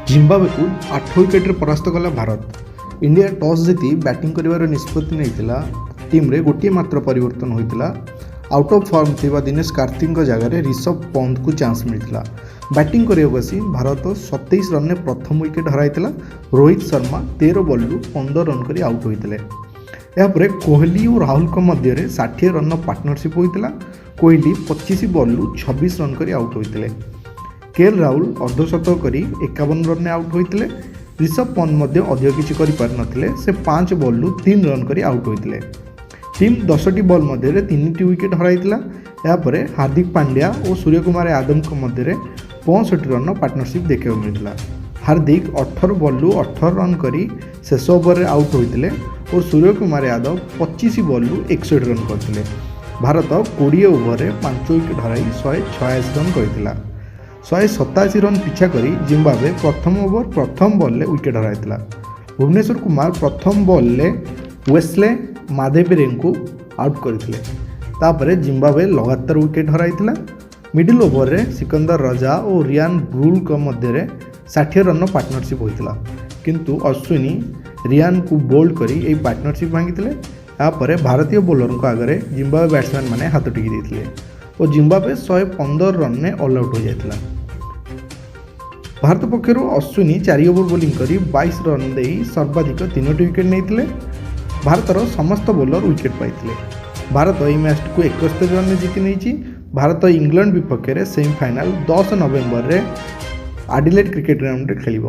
ଜିମ୍ବାୱେକୁ 8 ୱିକେଟରେ ପରାସ୍ତ କଲା ଭାରତ। ଇଣ୍ଡିଆ ଟସ୍ ଜିତି ବ୍ୟାଟିଂ କରିବାର ନିଷ୍ପତ୍ତି ନେଇଥିଲା। ଟିମ୍ରେ ଗୋଟିଏ ମାତ୍ର ପରିବର୍ତ୍ତନ ହୋଇଥିଲା। ଆଉଟ୍ ଅଫ୍ ଫର୍ମ ଥିବା ଦିନେଶ କାର୍ତ୍ତିକଙ୍କ ଜାଗାରେ ରିଷଭ ପନ୍ତଙ୍କୁ ଚାନ୍ସ ମିଳିଥିଲା। ବ୍ୟାଟିଂ କରିବାକୁ ଆସି ଭାରତ 27 ରନ୍ରେ ପ୍ରଥମ ୱିକେଟ୍ ହରାଇଥିଲା। ରୋହିତ ଶର୍ମା 13 ବଲ୍ରୁ 15 ରନ୍ କରି ଆଉଟ୍ ହୋଇଥିଲେ। ଏହାପରେ କୋହଲି ଓ ରାହୁଲଙ୍କ ମଧ୍ୟରେ 60 ରନ୍ର ପାର୍ଟନରସିପ୍ ହୋଇଥିଲା। କୋହଲି 25 ବଲ୍ରୁ 26 ରନ୍ କରି ଆଉଟ୍ ହୋଇଥିଲେ। କେଏଲ୍ ରାହୁଲ ଅର୍ଦ୍ଧଶତକ କରି 51 ରନ୍ରେ ଆଉଟ୍ ହୋଇଥିଲେ। ରିଷଭ ପନ୍ତ ମଧ୍ୟ ଅଧିକ କିଛି କରିପାରିନଥିଲେ। ସେ 5 ବଲ୍ରୁ 3 ରନ୍ କରି ଆଉଟ୍ ହୋଇଥିଲେ। ଟିମ୍ 10ଟି ବଲ୍ ମଧ୍ୟରେ ତିନିଟି ୱିକେଟ୍ ହରାଇଥିଲା। ଏହାପରେ ହାର୍ଦ୍ଦିକ ପାଣ୍ଡ୍ୟା ଓ ସୂର୍ଯ୍ୟକୁମାର ଯାଦବଙ୍କ ମଧ୍ୟରେ 65 ରନ୍ର ପାର୍ଟନରସିପ୍ ଦେଖିବାକୁ ମିଳିଥିଲା। ହାର୍ଦ୍ଦିକ 18 ବଲ୍ରୁ 18 ରନ୍ କରି ଶେଷ ଓଭରରେ ଆଉଟ୍ ହୋଇଥିଲେ ଓ ସୂର୍ଯ୍ୟକୁମାର ଯାଦବ 25 ବଲ୍ରୁ 61 ରନ୍ କରିଥିଲେ। ଭାରତ 20 ଓଭରରେ 5 ୱିକେଟ୍ ହରାଇ 186 ରନ୍ କରିଥିଲା। 187 ରନ୍ ପିଛା କରି ଜିମ୍ବାୱେ ପ୍ରଥମ ଓଭର ପ୍ରଥମ ବଲ୍ରେ ୱିକେଟ୍ ହରାଇଥିଲା। ଭୁବନେଶ୍ୱର କୁମାର ପ୍ରଥମ ବଲ୍ରେ ୱେସ୍ଲେ ମାଧେବେରେଙ୍କୁ ଆଉଟ୍ କରିଥିଲେ। ତାପରେ ଜିମ୍ବାୱେ ଲଗାତାର ୱିକେଟ୍ ହରାଇଥିଲା। ମିଡିଲ୍ ଓଭରରେ ସିକନ୍ଦର ରଜା ଓ ରିଆନ୍ ବ୍ରୁଲଙ୍କ ମଧ୍ୟରେ 60 ରନ୍ର ପାର୍ଟନରସିପ୍ ହୋଇଥିଲା। କିନ୍ତୁ ଅଶ୍ୱିନୀ ରିଆନ୍କୁ ବୋଲ୍ଡ କରି ଏହି ପାର୍ଟନରସିପ୍ ଭାଙ୍ଗିଥିଲେ। ଏହାପରେ ଭାରତୀୟ ବୋଲରଙ୍କ ଆଗରେ ଜିମ୍ବାୱେ ବ୍ୟାଟ୍ସମ୍ୟାନ୍ ମାନେ ହାତ ଟେକି ଦେଇଥିଲେ ଓ ଜିମ୍ବାୱେ 115 ରନ୍ରେ ଅଲ୍ ଆଉଟ୍ ହୋଇଯାଇଥିଲା। ଭାରତ ପକ୍ଷରୁ ଅଶ୍ୱିନୀ 4 ଓଭର ବୋଲିଂ କରି 22 ରନ୍ ଦେଇ ସର୍ବାଧିକ ତିନୋଟି ୱିକେଟ୍ ନେଇଥିଲେ। ଭାରତର ସମସ୍ତ ବୋଲର ୱିକେଟ୍ ପାଇଥିଲେ। ଭାରତ ଏହି ମ୍ୟାଚ୍ଟିକୁ 71 ରନ୍ରେ ଜିତି ନେଇଛି। ଭାରତ ଇଂଲଣ୍ଡ ବିପକ୍ଷରେ ସେମିଫାଇନାଲ୍ 10 ନଭେମ୍ବରରେ ଆଡିଲେଡ୍ କ୍ରିକେଟ୍ ଗ୍ରାଉଣ୍ଡରେ ଖେଳିବ।